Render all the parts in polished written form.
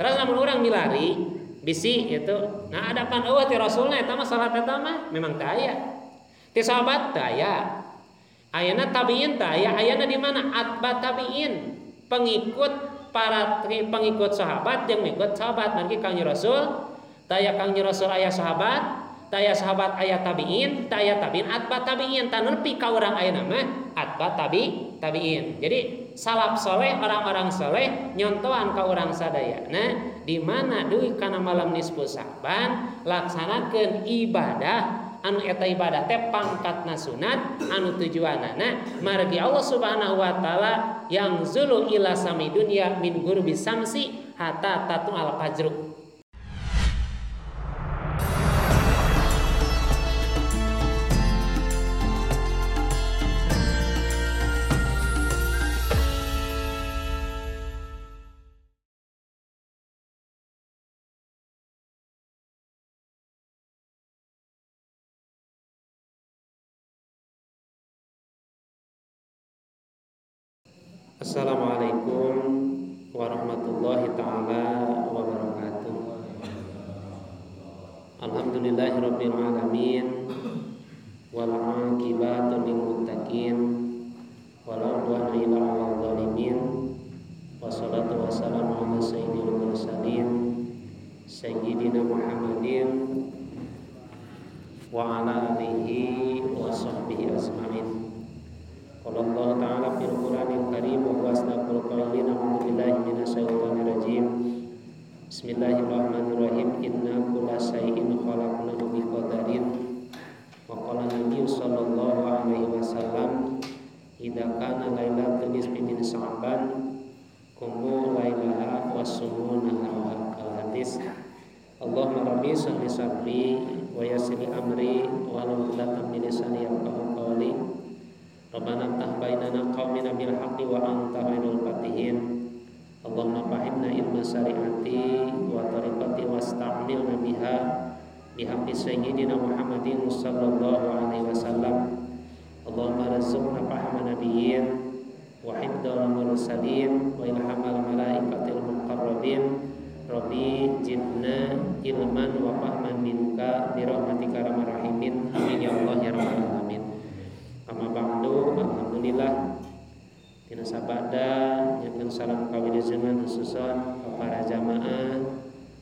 Terus lamun urang milari bisi itu. Nah ada pan eueuh ti Rasulna eta mah salat eta mah memang teu aya. Ti sahabat teu aya. Ayana tabiin teu aya, ayana di mana? Atba tabiin, pengikut para pengikut sahabat jeung mengikut sahabat margi Kangjeng Rasul, teu aya Kangjeng Rasul aya sahabat, teu aya sahabat aya tabiin, teu aya tabiin atba tabiin, tah nepi ka urang ayeuna mah atba tabiin. Jadi salaf soleh, orang-orang soleh nyontohan ka urang sadayana di mana dugi kana malam nisfu Sa'ban laksanakeun ibadah anu eta ibadah teh pangkatna sunat anu tujuanana margi Allah Subhanahu wa taala yang zulu ila sami dunya min ghurubi samsi hatta tatu al fajru. Assalamualaikum warahmatullahi taala wabarakatuh. Alhamdulillahirabbil alamin wal aqibatu lil muttaqin wala udwana illa 'alal zalimin. Wassalatu wassalamu ala sayyidil mursalin sayyidina Muhammadin wa ala alihi wa sahbihi ajmain. Qala Allah ta'ala fil Qur'anil Karim wa huwa asdaqul qailin. A'udzu billahi minasyaitonir rajim. Bismillahirrahmanirrahim. Inna kulla syai'in khalaqnahu biqadarin. Wa qala Nabi sallallahu alaihi wasallam, idza kana lailatul nisfi min Sya'ban qumu lailaha wasumu naharaha. Al hadis. Allahumma rabbi shalli sabri wa yassir amri wa hlul 'uqdatam min lisani yafqahu qawli. Rabbana ftah bainana qaumina bil haqqi wa anta khairul fatihin. Allahumma fahimna ilma syari'ati wa tariqati wasta'milna biha bihaqqi sayyidina Muhammadin sallallahu alaihi wasallam. Allahumma rzuqna fahma nabiyyin wa hifdzal mursalin wa ilhamal malaikatil muqarrabin. Rabbi zidna ilman wa fahman minka bi rahmatika ya arhamar rahimin. Amin ya Allah ya rabbal alamin. Amma ba'du, alhamdulillah tina sabada nyakeun salam kawilujengan khususon ka para jamaah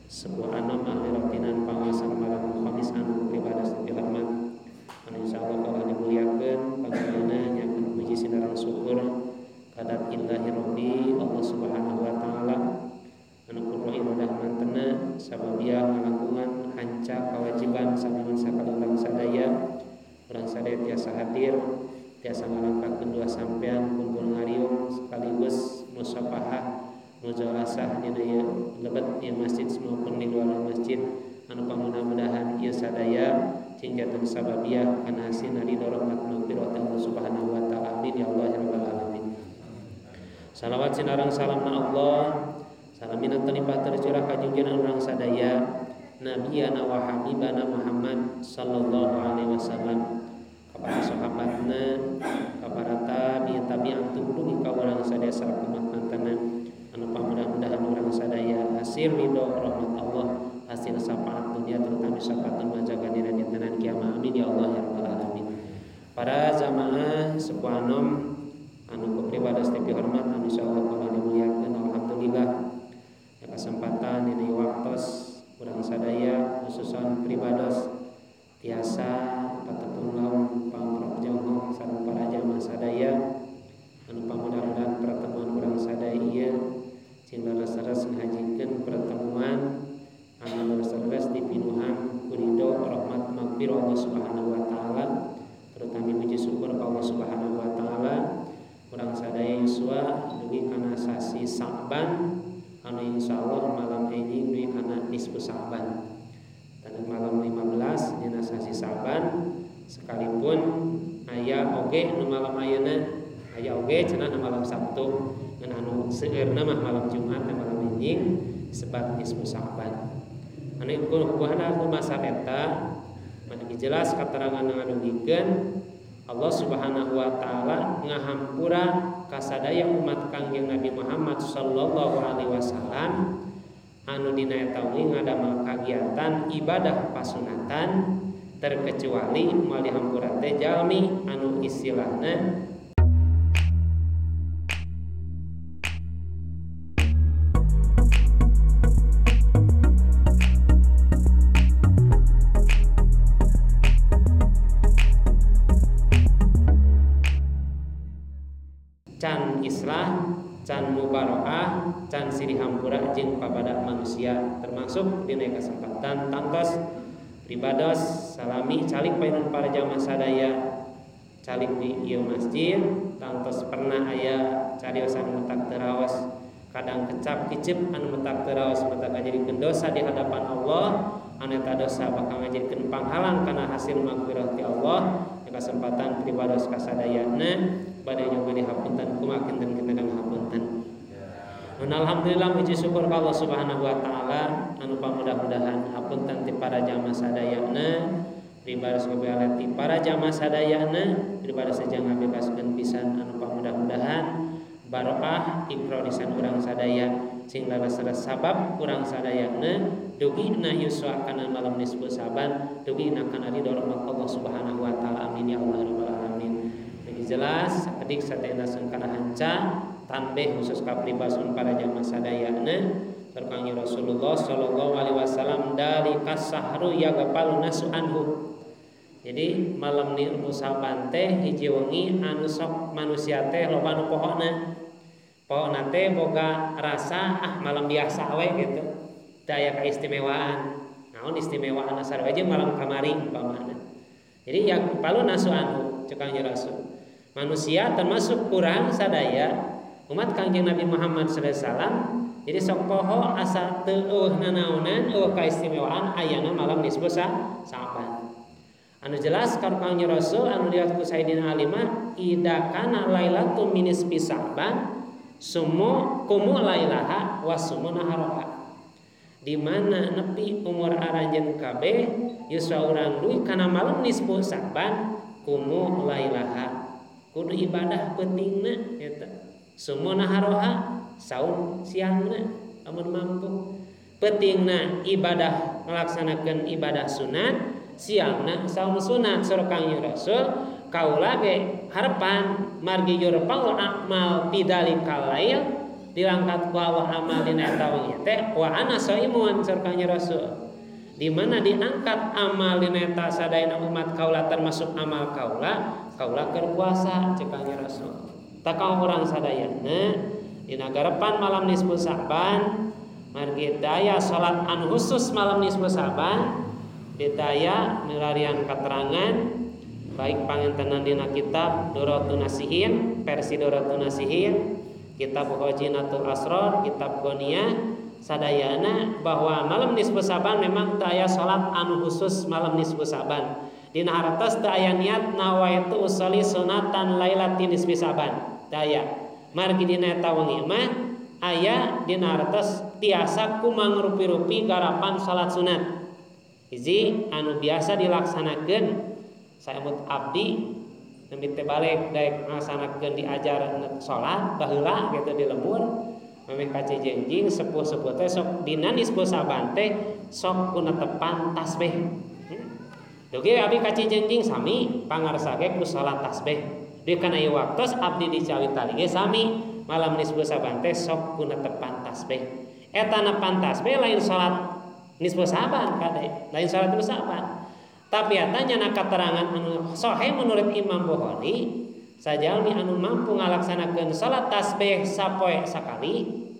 sebuah anom ahli ratinan pangaosan malam Khamis anu pribados rahmat anu insyaallah kalau dimuliakeun pangulana nyakeun puji sinareng syukur kadat illahi rabbi Allah Subhanahu wa taala anu kudu ibadah mantena sababiah ngalangkungan hanca kawajiban sami sakali urang sadaya. Urang sadaya tiasa hadir, tiasa ngalangkahkeun dua sampean kumpul ngariung sekaligus musafahah mujalasah dina ieu lebet ieu masjid maupun di luar masjid anu pamudah-mudahan ieu sadaya cing jatuh sababiah kana hasilna ridho rahmat magfirah Allah Subhanahu wa taala. Amin ya Allah ya rabbal alamin. Salawat sinareng salamna Allah, salamina terlimpah tercurah ka junjungan urang sadaya Nabiyana wa habibana Muhammad sallallahu alaihi wasallam, kepada sahabatna, kepada tabi'in tabi'an tuluy ka urang sadaya sakumat mantana anu pamudah-mudahan urang sadaya hasil ridho rahmat Allah, hasil syafaat dunia terutama syafaat majaga dina dintenan kiamat. Amin ya Allah ya rabbal alamin. Para jamaah sepuh anom anu kupribados tepi hormat anu insyaallah kalau dimuliakeun, alhamdulillah ya kesempatan dina waktos urang sadaya khususon pribados tiasa patepung laung pangprok jonghong sareng para jamaah sadaya anu pamudah-mudahan pertemuan urang sadaya ieu cing leres-leres ngahajikeun pertemuan anu leres-leres dipinuhan ku ridho rahmat magfirah Allah Subhanahu wa taala, terutama puji syukur ka Allah Subhanahu wa taala urang sadaya yuswa dugi kana sasi Sa'ban anu insyaallah malam ini dugi kana nisfu Sa'ban dan malam 15 dina sasi Sa'ban sekalipun aya oge nu malam ayeuna aya oge cenah nu malam Sabtu ngan anu seueurna mah malam Jumat teh malam enjing disebut nisfu Sa'ban anu kuhana masa eta mani jelas katerangan ngadugikeun Allah Subhanahu wa taala ngahampura kasadaya umat Kangjeng Nabi Muhammad sallallahu alaihi wasallam Anu dina eta wengi ngadamel kagiatan ibadah pasunatan terkecuali moal dihampura teh jalmi anu istilahna can islah, can mubaroah, can sirih hampura jeung pabadak manusia termasuk dina kesempatan tangtos pribados salami calik painun para jamaah sadaya calik di ieu masjid tangtos pernah aya cariosan metak teraos kadang kecap kicip anu metak teraos metak ngajadikeun dosa di hadapan Allah anu eta dosa bakal ngajadikeun panghalang kana hasil magfirah ti Allah. Kesempatan pribados kasadayana bade nyoba dihapunten kumaha kinten kita ngahapunten. Mun alhamdulillah puji syukur ka Allah Subhanahu wa taala anu pamudah-mudahan hapunten ti para jamaah sadayana pribados kabeh ti para jamaah sadayana pribados sejang ngabebaskeun pisan anu pamudah-mudahan barokah ikrarisan urang sadaya sing leres-leres sabab urang sadayana dugina yuswa kana malam nisfu Saban dugina kana ridho rahmat Allah Subhanahu wa taala. Amin ya Allah rabbal alamin. Jadi jelas sakedik satena sungkana hanca tanbih khusus ka pribasun para jamaah sadayana sareng Rasulullah sallallahu alaihi wasallam dari kasahru yagpalu nasu anhu. Jadi malam nisfu Saban teh hiji wengi anu sok manusia teh loba nu pohona. Pohona teh boga rasa ah malam biasa we gitu. Daya keistimewaan. Naon istimewaan sarua jeung malam kamari umpamana. Jadi yang palu nasu anhu cek Kangjeng Rasul. Manusia termasuk kurang sadaya umat Kangjeng Nabi Muhammad sallallahu alaihi wasallam. Jadi sok poho asa teu eueuh nanaonan eueuh kaistimewaan ayana malam nisfu Sa'ban. Anu jelas ka Kangjeng Rasul anu riwayat ku Sayyidina Ali mah ida kana lailatu min nisfi Sa'ban sumu kumu lailaha wa sumu naharoha. Di mana nepi umur aranjeun kabeh yuswa urang duit kana malam nisfu Sa'ban kumu lailaha kudu ibadah peutingna eta sumu naharoha saum siangna amun mampu peutingna ibadah ngalaksanakeun ibadah sunat siangna saum sunat surah Kangjeng Rasul kaula ge harepan margi yurfa'ul a'mal bidzalikal lail dilangkat ku Allah amal dina eta wengi teh wa ana shaimun surah Kangjeng Rasul di mana diangkat amal dina eta sadayana umat kaula termasuk amal kaula kaula keur puasa cek Kangjeng Rasul. Tah ka urang sadayana dina garepan malam nisfu Sa'ban margi daya salat anu khusus malam nisfu Sa'ban didaya milarian keterangan baik pangentenan dina kitab Duratun Nasihin versi Duratun Nasihin kitab Khazinatul Asrar kitab Ghonia sadayana bahwa malam nisfu Sa'ban memang teu aya salat anu khusus malam nisfu Sa'ban. Dina hartos teu aya niat nawaitu usolli sunatan lailatin nisfi Sa'ban teu aya. Margi dina eta wengi mah aya dina hartos tiasa ku mangrupi-rupi garapan salat sunat. Hiji anu biasa dilaksanakeun saemut abdi nembe teh balik daek ngalaksanakeun diajar salat baheula gitu di lembur memeh ka Cijengjing sepuh-sepuh teh sok dina nisfu Sa'ban teh sok ku netepan tasbih. Dugi abdi ka Cijengjing sami pangarsa ge ku salat tasbih. Di kana ieu waktos abdi di Ciawitali ge sami malam nisfu Sa'ban teh sok ku netepan tasbih. Eta nepan tasbih lain salat nisfu Sa'ban kade, lain salat nisfu Sa'ban. Tapi eta nyana katerangan anu sahih menurut Imam Bukhari sajalmi anu mampu ngalaksanakeun salat tasbih sapoe sakali,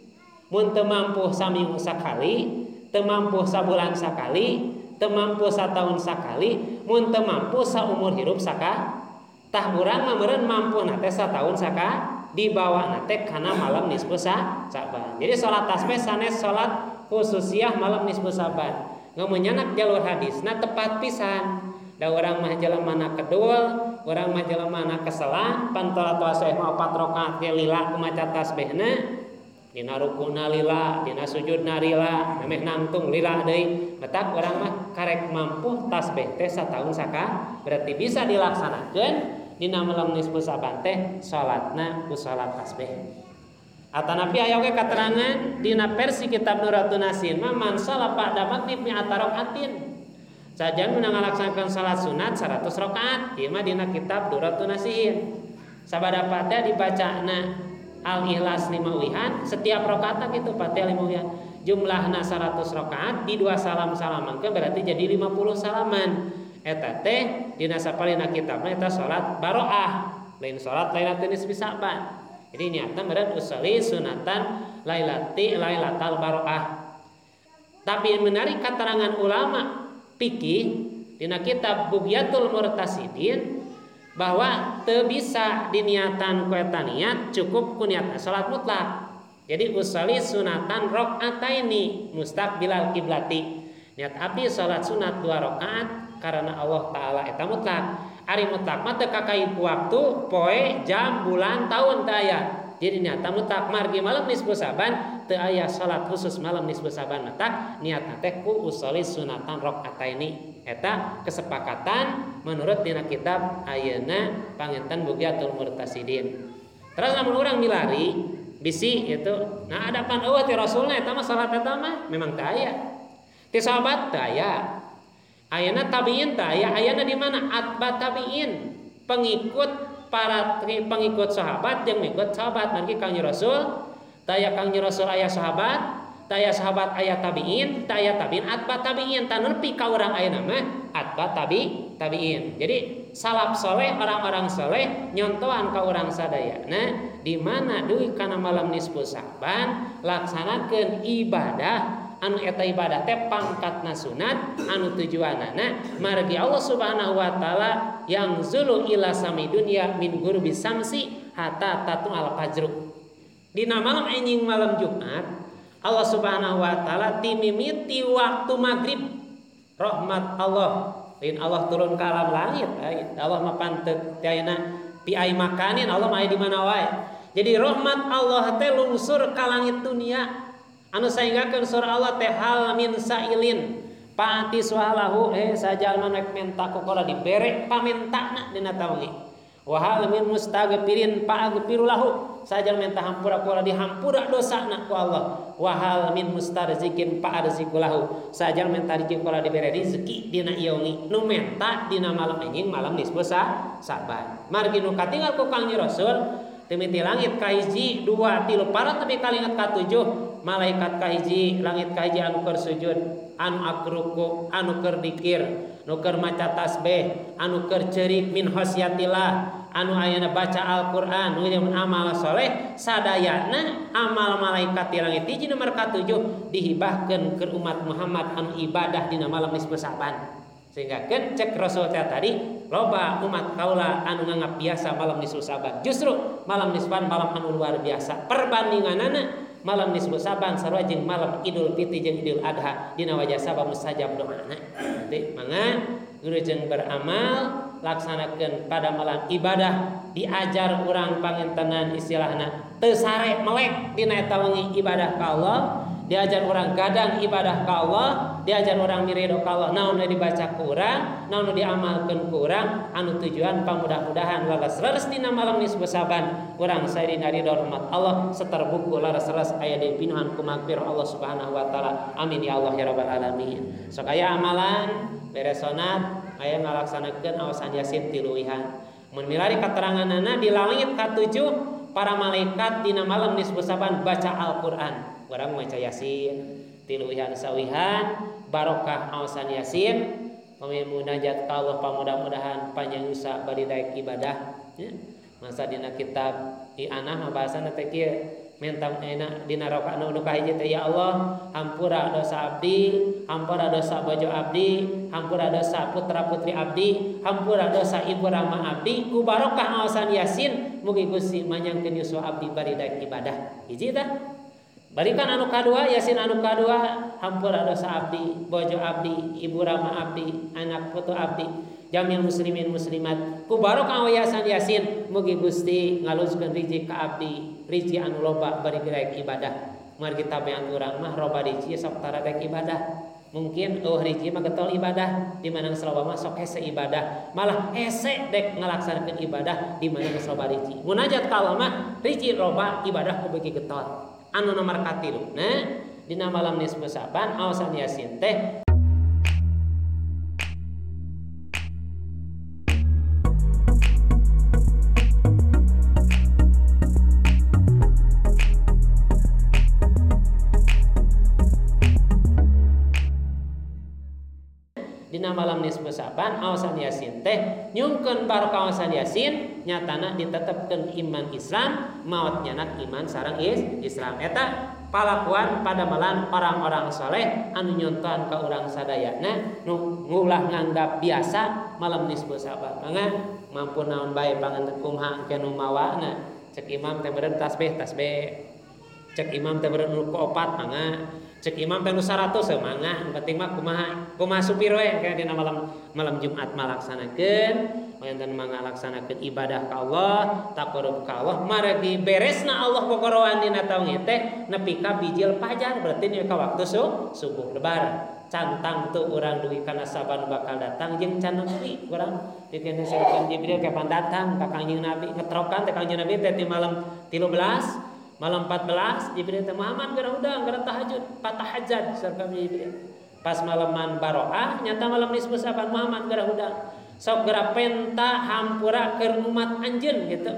mun teu mampu saminggu sakali, teu mampu sabulan sakali, teu mampu sataun sakali, mun teu mampu saumur hirup saka. Tah urang mah meureun mampuna teh sataun saka dibawa teh kana malam nisfu Sa'ban. Jadi salat tasbih sanes salat khususiyah malam nisfu Sa'ban. Ngamunyanak jalur hadisna tepat pisan. Da urang mah jelema mana kedul, urang mah jelema mana keselan, pantola tasbih mah 4 rakaat ge lila kumaca tasbihna. Dina rukuna lila, dina sujudna lila, memeh nangtung lila deui. Matak urang mah karek mampu tasbih teh sataun saka, berarti bisa dilaksanakeun dina malam nisfu Sa'ban teh salatna ku salat tasbih. Atanapi aya oge katerangan dina versi kitab Nuratun Nasin mah man sholat ba'da maghrib mi'ata rakaatin. Sajan nu ngalaksanakeun salat sunat 100 rakaat. Ieu mah dina kitab Nuratun Nasihin. Sabada Fatihah dibacana Al-Ikhlas 5 wihan, setiap rakaatna kitu Fatihah 5 wihan. Jumlahna 100 rakaat di 2 salam-salaman ke berarti jadi 50 salaman. Eta teh dina sapalina kitabna eta salat baroah, lain salat lailatul nisfi Sa'ban. Jadi niatna meureun usolli sunatan lailati lailatal baroah. Tapi menarik keterangan ulama fikih dina kitab Bughyatul Murtasidin bahwa teu bisa diniatan ku eta niat cukup ku niatna salat mutlak. Jadi usolli sunatan rakaataini mustaqbilal kiblati. Niat abdi salat sunat 2 rakaat karena Allah Ta'ala eta mutlak. Ari mutlak mah teu kakait waktu, poe, jam, bulan, tahun teu aya. Jadi niatna mutlak margi malam nisfu Sa'ban teu aya salat khusus malam nisfu Sa'ban matak niatna teh ku usolli sunatan rakaataini. Eta kesepakatan menurut dina kitab ayeuna panginten Bughyatul Murtasidin. Terus lamun urang milari bisi itu nah adapan eueuh ti Rasulna eta mah salat eta mah memang teu aya. Ti sahabat teu aya. Ayeuna tabiin teu aya, ayeuna di mana? Atba tabiin, pengikut para pengikut sahabat jeung mengikut sahabat margi Kangjeng Rasul, teu aya Kangjeng Rasul aya sahabat, teu aya sahabat aya tabiin, teu aya tabiin atba tabiin, tah nepi ka urang ayeuna mah atba tabiin. Jadi salaf soleh, orang-orang soleh nyontohan ka urang sadayana di mana dugi kana malam nisfu Sa'ban laksanakeun ibadah anu eta ibadah teh pangkatna sunat anu tujuanana margi Allah Subhanahu wa taala yang zulu ila sami dunya min ghurubi samsi hatta tatu al fajru. Dina malam enjing malam Jumat Allah Subhanahu wa taala timimiti waktu maghrib rahmat Allah lain Allah turun ke alam langit Allah mah panteuh ayeuna piai makanin Allah mah aya di mana wae. Jadi rahmat Allah teh lungsur ka langit dunia anu saenggakeun surah Allah teh hal min sailin paati sualahu sajalma nek menta ku kula dibere pamentana dina tawengi wa hal min mustaghfirin fa'aghfiru lahu sajalma menta hampura kula dihampura dosana ku Allah wa hal min mustarzikin fa'arziku lahu sajalma menta rezeki kula dibere rezeki dina ieu wengi nu menta dina malam anjing malam nisfu Sa'ban margi nu katinggal ku Kangjeng Rasul timiti langit kahiji 2 3 4 tepi ka langit ka7 malaikat kahiji langit kahiji anu keur sujud anu akruku anu keur dikir nu keur maca tasbih anu keur ceurik min khasyatillah anu ayeuna baca Al-Qur'an nu amal soleh sadayana amal malaikat di langit hiji nomor ka7 dihibahkeun ke umat Muhammad anu ibadah dina malam nisfu Sa'ban sehingga kan cek Rasul teh tadi loba umat kaula anu nganggap biasa malam nisfu Sa'ban justru malam nisfu malam anu luar biasa perbandinganana malam nisfu Sa'ban sarua jeung malam Idul Fitri jeung Idul Adha dina wajah sabab mustajab doana. Nanti mangga guru jeung beramal laksanakeun pada malam ibadah diajar urang pangintenan istilahna teu sare melek dina eta wengi ibadah ka Allah diajar orang gadang ibadah ka Allah diajar orang miridho ka Allah naon nu dibaca ku urang naon nu diamalkeun ku urang anu tujuan pamudah-mudahan leres-leres dina malam nisfu Sa'ban urang sae dina ridho rahmat Allah seterbuku leres-leres aya di pinuhan ku magfirah Allah Subhanahu wa taala amin ya Allah ya rabbal alamin. Sok aya amalan beres sunat aya ngalaksanakeun awasan Yasin tiluwihan mun milari kateranganana di langit ka7 para malaikat dina malam nisfu Sa'ban baca Al-Qur'an urang maca Yasin tiluwihan sawihan barokah awasan Yasin pami munajat ka Allah pamudah-mudahan panjang usa bari daek ibadah ya. Masa dina kitab I'anah mah bahasana teh kieu menta enak dina rakaat nu kahiji teh ya Allah hampura dosa abdi hampura dosa bojo abdi hampura dosa putra putri abdi hampura dosa ibu rama abdi ku barokah awasan Yasin mugi Gusti manyangkeun yuswa abdi bari daek ibadah hiji tah. Barikan anu kadua Yasin anu kadua hampura dosa abdi bojo abdi ibu rama abdi anak putu abdi jamil muslimin muslimat ku barokah yasan Yasin mugi Gusti ngaluskeun rizki ka abdi rizki anu loba bari daek ibadah margi tabean urang mah loba rizki sok tara daek ibadah. Mungkin eueuh hiji mah getol ibadah di mana geus loba mah sok hese ibadah malah hese dek ngalaksanakeun ibadah di mana geus loba hiji. Munajat ka Allah mah hiji loba ibadah ku beuki getol. Anu nomor 3 nah dina malam nisfu Sa'ban aosan Yasin teh dina malam nisfu Sa'ban aosan Yasin teh nyungkeun barokah aosan Yasin nyatana ditetepkeun iman Islam maot nyanak iman sareng Islam eta palakuan padamalan orang-orang soleh anu nyontohan ka urang sadayana nu ngulah nganggap biasa malam nisfu Sa'ban mangga mampu naon bae panganten kumaha engke nu mawana cek imam teh beureum tasbih tasbih cek imam teh beureum nu opat mangga cek imam teh nu 100 mangga nu penting mah kumaha kumaha supir we engke dina malam Jumat malaksanakeun panganten mangalaksanakeun ibadah ka Allah taqarrub ka Allah margi beresna Allah pokoroan dina taun ieu teh nepi ka bijil pajar berarti nepi ka waktu subuh lebar cantang tuh urang dugi kana saban bakal datang jeung can nepi urang dikene saeukeun Jibril kapan datang ka Kangjeng Nabi ngetrokan teh Kangjeng Nabi teh ti malam 13 malam 14 Jibril teh Muhammad gara hudang gara tahajud patahajat sareng Jibril pas malaman baroah nyata malam nisfu Sa'ban Muhammad gara hudang sok gara penta hampura keur umat anjeun gitu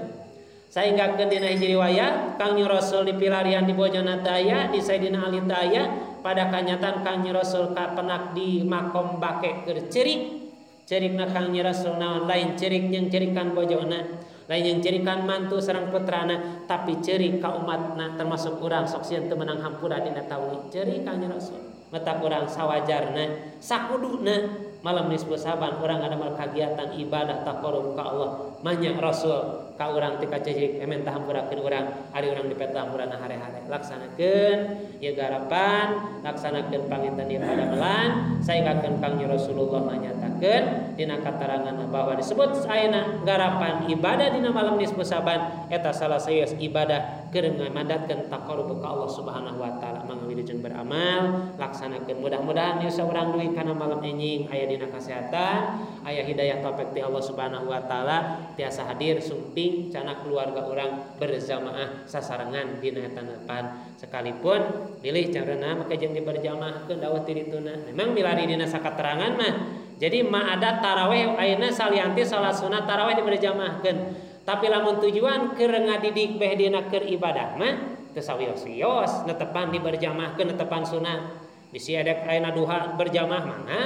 sehingga keun dina hiji riwayat Kangjeng Rasul dipilarian di bojona teh di Sayyidina Ali teh pada kanyataan Kangjeng Rasul kapenak di makom bake keur ceurik ceurikna Kangjeng Rasul naon lain ceurik jeung ceurikan bojona lain yang cerikan mantu sareng putrana tapi ceurik ka umatna termasuk urang sok sieun teu meunang hampura dina tawi ceurik Kangjeng Rasul mata urang sawajarna sakuduna malam nisfu Sa'ban urang ngadamel kagiatan ibadah taqarrub ka Allah manya Rasul ka urang teh kaceurik menta hampurakeun urang ari urang dipeta hampurana hare-hare laksanakeun ieu garapan laksanakeun panginten ieu padamelan saenggakeun Kangjeng Rasulullah manyatakeun dina katarangan bahwa disebut ayeuna garapan ibadah dina malam nisfu Sa'ban eta salah sawios ibadah keur ngamandatkeun taqarrub ka Allah Subhanahu wa taala mangga wilujeng beramal laksanakeun mudah-mudahan ieu saurang dugi kana malam enjing aya dina kesehatan aya hidayah taufik ti Allah Subhanahu wa taala tiasa hadir sumping cana keluarga urang berjamaah sasarengan dina eta nepan sekalipun bilih carana make jeung diberjamaahkeun dawuh ti dituna memang milari dina sakaterangan mah jadi ma ada tarawih ayeuna salianti salat sunat tarawih diberjamaahkeun tapi lamun tujuan keur ngadidik beh dina keur ibadah mah teu sawios-wios netepan diberjamaahkeun netepan sunat bisi ada ayeuna duha berjamaah mangga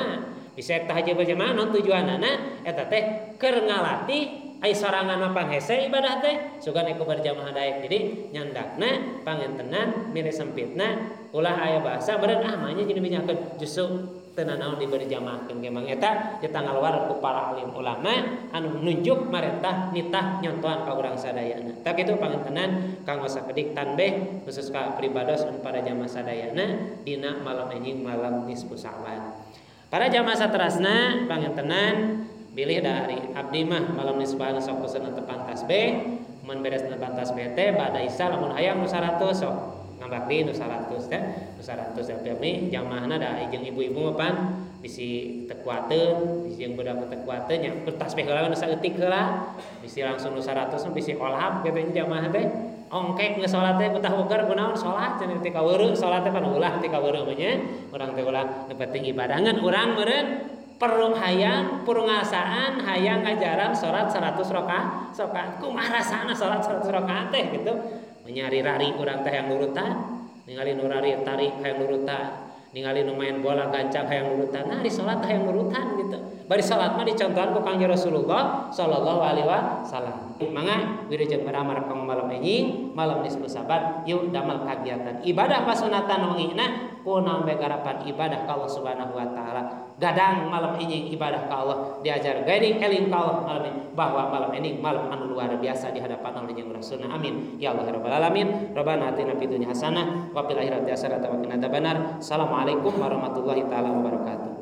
bisa tahajud berjamaah non tujuanana eta teh keur ngalatih ai sorangan mah panghese ibadah teh sugan ku berjamaah daek jadi nyandakna pangentenan milih sempitna ulah aya bahasa beureun ah mah nya jeung dibejakeun justru teu nanaon diberjamaahkeun ge mang eta ditanggalwar ku para alim ulama anu nunjuk marentah nitah nyontohan ka urang sadayana tah kitu pangentenan kanggo sakedik tanbeh khusus ka pribados anu para jamaah sadayana dina malam enjing malam nisfu Sa'ban. Para jamaah saterasna pangentenan bilih dari abdi mah malam nisfu Sa'ban sok pesenan tepan tasbih mun beres tepan tasbih teh bada isya lamun hayang nu 100 sok ngabakti nu 100 teh nu 100 tapi abdi jamaahna da jeung ibu-ibu mah pan bisi teu kuateun bisi jeung budak teu kuateun nya tasbih heula nu saeutik heula bisi langsung nu 100 mah bisi kolab kitu nya jamaah teh ongkek geus salat teh betah woger kunaon salat cenah teh kaweureuh salat teh pan ulah teh kaweureuh mah nya urang teh ulah nu penting ibadah ngan urang meureun perlu hayang purungasaan hayang ngajaran salat 100 rakaat sok kumaha rasana salat 100 rakaat teh gitu menyari-rari urang teh hayang nurutan ningali nu rari tarik hayang nurutan ningali nu main bola gancang hayang nurutan nah di salat hayang nurutan gitu bari salat mah dicontohan ku Kangjeng Rasulullah sallallahu alaihi wasallam mangga wilujeng beramal kang malam enjing malam nisfu Sa'ban yuk damel kagiatan ibadah pasunatan wengina ku naon bae garapan ibadah ka Allah Subhanahu wa taala gadang malam enjing ibadah ka Allah diajar gairing eling ka Allah malam ini bahwa malam ini malam anu luar biasa di hadapan Allah jeung Rasulna amin ya Allah rabbal alamin rabbana atina fid dunya hasanah wa fil akhirati hasanah wa qina adzabannar. Assalamualaikum warahmatullahi taala wabarakatuh.